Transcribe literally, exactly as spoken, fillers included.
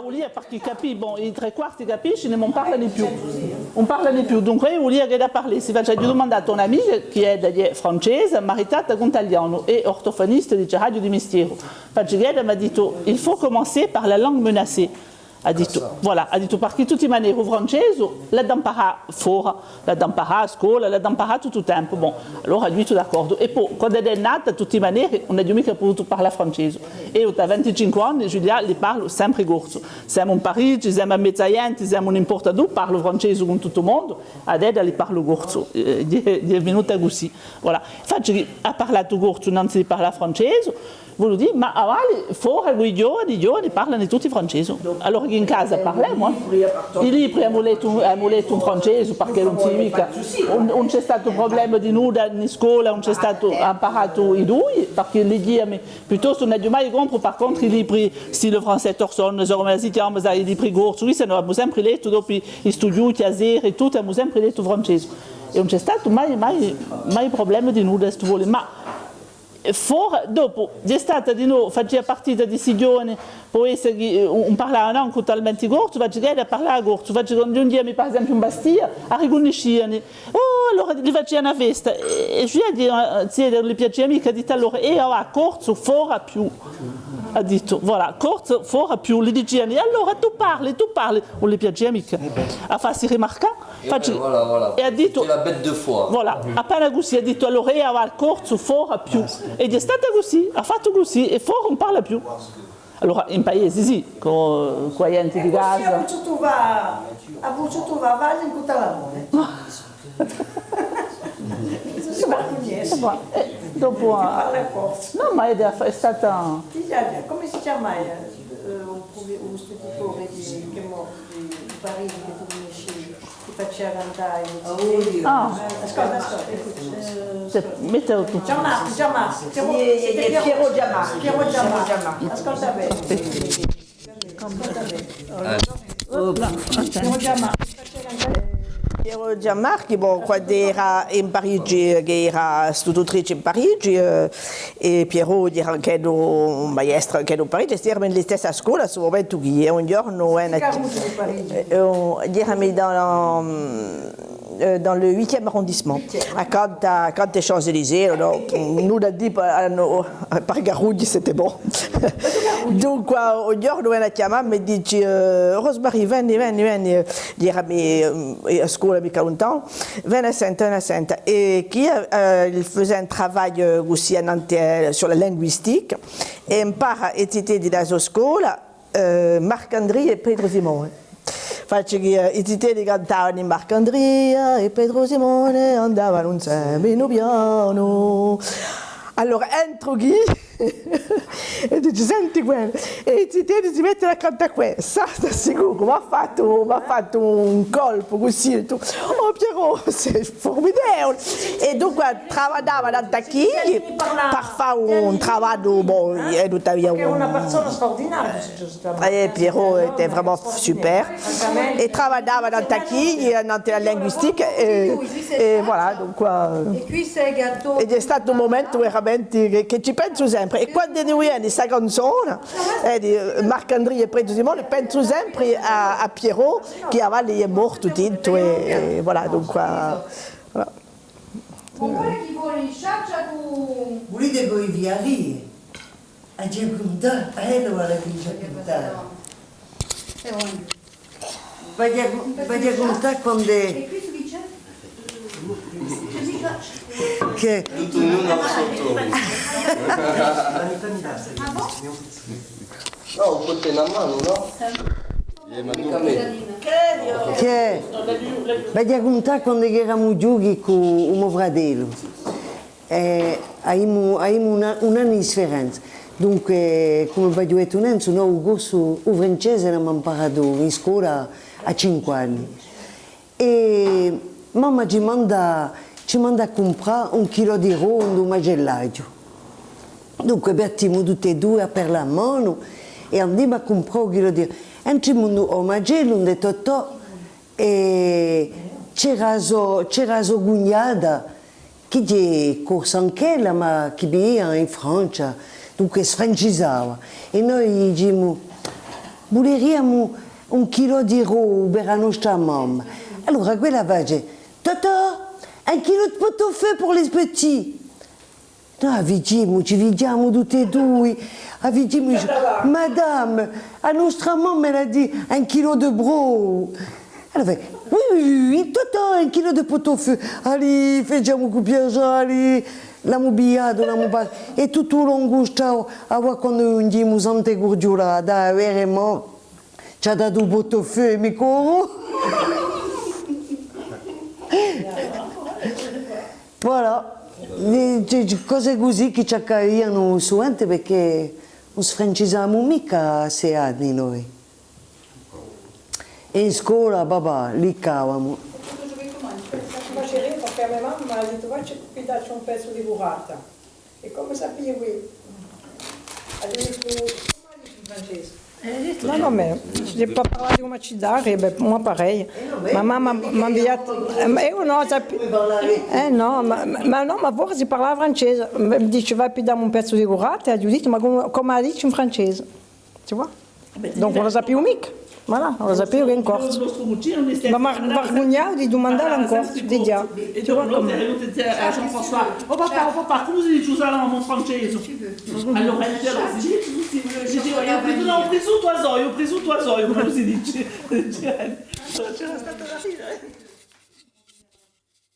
Vulia, parchì capì, bon, i trè quarti capiscini, ma ùn parlani più. Ùn parlani più. Dunque, eiu vulia ch'edda parlessi, facciu dumandà à un'amica chì hè, hè francese, maritata cù un talianu è ortofonista, diceraghju, di mistieru. Facciu chì edda m'hà dittu, il faut commencer par la langue menacée. Hà dittu, voilà, hà dittu, parchì di tutti i maneri u francesu l'hà da amparà fora, l'hà da amparà à a scola, l'hà da amparà tuttu u tempu. Bon, allora aghju dettu d'accordu. È po, quand'edda hè nata, di tutti i maneri, ùn aghju micca pudutu parlà francesu. Eiu, da vinticinque anni, Giulia, li parlu sempri corsu. Semu in Parigi, semu à mezu à ghjenti, semu ùn importa duva, parlu francesu cun tuttu u mondu, ad edda li parlu corsu. Eh, hè, hè vinuta cusì. Voilà. Infatti, hà parlatu corsu innanzi di parlà francesu, vogliu dì, ma avali, fora, cù i ghjovani, i ghjovani parlani tutti francesu. Allora chì in casa parlemu, eh. I libri emu lettu, emu lettu in francesu, parchì ùn si micca, ùn, ùn ci hè statu problema di nudda, in scola, ùn ci hè statu, amparatu i dui, parchì lighjiami, piuttostu ùn aghju mai compru, par contre, i libri stile Français Torson, sò cumu si chjama, sai, i libri corsi, questi no, emu sempri lettu, dopu i, i studiuti, a sera, è tuttu, emu sempri lettu francesu. È ùn ci hè statu mai, mai, mai problema di nudda, s'è tù voli. Ma È fora, dopu, d'estate dinò, facia partita di sti ghjovani, pò essa chì, eh, ùn, ùn parlavanu ancu talmenti corsu, facia chì edda parlava corsu, facia chì quandu ghjunghjiami, par esempiu, in Bastia, a ricunnisciani. Oh, allora li facia una festa, è, è Giulia, eh, zia, ùn li piacia micca, hà dittu, allora, eiu avà corsu fora più. Hà dittu, voilà, corsu fora più, li diciani, è allora tù parli, tù parli, ùn li piacia micca. À fassi rimarcà. Facci-, voilà, voilà. È hà dittu, c'était la bête de foire. Voilà, appena cusì hà dittu, allora eiu avà corsu fora più. È hè stata cusì, hà fattu cusì, è fora ùn parla più. Allora, in paesi sì, cù, cù a ghjenti di casa. Cusì hà vulsutu fà, hà vulsutu fà, fà in tutta l'amore. È dopu, eh, parla corsu. Nò, ma hè, hè stata... Chì hè, cumu si chjama, eh, un, un studitore di, chì hè mortu, di, di Parigi, chì tù cunnisci? Ti facia cantà i... Ah. Ascolta, ascolta, scuta. Eh, metta tù. Jean-Marc, Jean-Marc, Pierrot, iè, iè, iè, Pierrot Jean-Marc. Pierrot Jean-Marc. Ascolta bè. Ascolta bè. Pierrot Jean-Marc. Pierrot Jean-Marc, bon, quandu era in Parigi, chì era istitutrice in Parigi, eh, è Pierrot era anch'ellu un maestru, anch'ellu in Parigi, è eramu in listessa scola, à stu mumentu chì hè un ghjornu, eh, eh, eh, eramu dans, eh, dans le huitième arrondissement, accantu à, accantu à i Champs-Élysées, nò? Nò, da dì, eh, nò, par Garugni, c'était bon. Dunque, un ghjornu vene à chjamà mi è dice, eh, Rosemary, veni, veni, veni, eh, eramu, eh, à scola micca luntanu, veni à senta, veni à senta. È chì, eh, il faisait un travail, eh, cusì, annantu, eh, sur la linguistique, è impara i zitelli di a so scola, eh, Marcandria è Petru Simone. Face chì, eh, i zitelli cantavanu Marcandria è Petru Simone andavanu inseme in u pianu. Allora, entru chì è dice, senti què, è i zitelli si mettenu à cantà què. Sà, stà sicuru, m'hà fattu, m'hà fattu un colpu cusì, è tù, oh Pierrot, c'est formidable. È dunque travagliava nant'à chì, par fà un travagliu, bon, è tuttavia... Hè una persona straordinaria, eh, Pierrot était vraiment super. È travagliava nant'à chì, nant'à a linguistique, è, è voilà, donc, quoi. È hè statu un mumentu veramente chì, chì ci pensu sempre. È quandu mi vene sta canzona, eh, di, eh, Marcandria è Petru Simone, pensu sempre à, à Pierrot, chì avà hè mortu, tintu, è, è voilà, donc, quoi, voilà. Vulete chì voi sciaccia cù... Vulete chì voi vi arrivi? Aghju da cuntà, eh, allora chì aghju da cuntà. V'aghju da cu-, v'aghju da cuntà quandu... Chì? Tuttu ognuno à u so turnu. Ah bon? Nò, u pò tene in manu, nò? Chì? V'aghju da cuntà quandu chì eramu chjuchi cù u mo fratellu. Eh, avemu, avemu un a-, un annu di sfarenza. Dunque, cum'è v'aghju dettu nanzu, nò, u corsu, u francese l'emu amparatu in scola à cinque anni. È mamma ci manda, ci manda à cumprà un chilò di roba in u macellaghju. Dunque, partimu tutti è dui à perla à manu è andimu à cumprà u chilò di... Entrimu in u, u macellu, ind'è Totò, è c'era a so, c'era a so cugnata, chì hè corsa anch'ella, ma chì vivia in Francia, dunque sfrancisava. È noi dicimu, Vuleriamu un chilò di brodu per a nostra mamma. Allora quella face: Totò, un kilo de pot-au-feu pour les petits. Noi a fighjimu, ci fighjiamu tutti è dui. A fighjimu, dice: Madame, a nostra mamma, elle a dit un kilo de brodu. Allora face: Oui, oui, oui, oui, Totò, un kilo de pot-au-feu. Allez, faciamu cù piacè, allez. L'amu pigliatu, l'amu pa-, è tuttu u longu stau, avà quandu ghjunghjimu Santa Curghjulata, veramente, ci hà datu u pot-au-feu è micca u brodu. Voilà. È, è, cose cusì chì ci accadia suvente, perchè ùn si francisiamu micca à sei anni noi. È in scola, papà, liccavamu. Facia ride perchè a me mamma hà dettu: Vacci à piddacci un pezzu di burrata. È cumu sapia quì? Hà dettu: Cumu dici in francese? Nò, nò, ma s'hè par parlà di u maciddariu, bè, moi pareil. Ma mamma m'hà inviatu, eh, eiu nò, sap-, eh, nò, ma, ma, ma nò, ma forse parlava francese. Mi dice: Vai à piddà mi un pezzu di burrata, è aghju dettu: Ma cumu, cumu a dici in francese? Tu vois? Donc, ùn la sapiu micca. Voilà, ùn la sapiu chè in corsu. Ma mi vargugnava di dumandalla in corsu, di ghjà. È dopu l'altru hè venutu à dì à Jean-François: Oh papà, oh papà, cumu si dice u salame in francese? Allora, eiu, eiu aghju dettu: Nò, u prisuttu a sò eiu, u prisuttu a sò eiu, cumu si dice? C'era stata da ridere.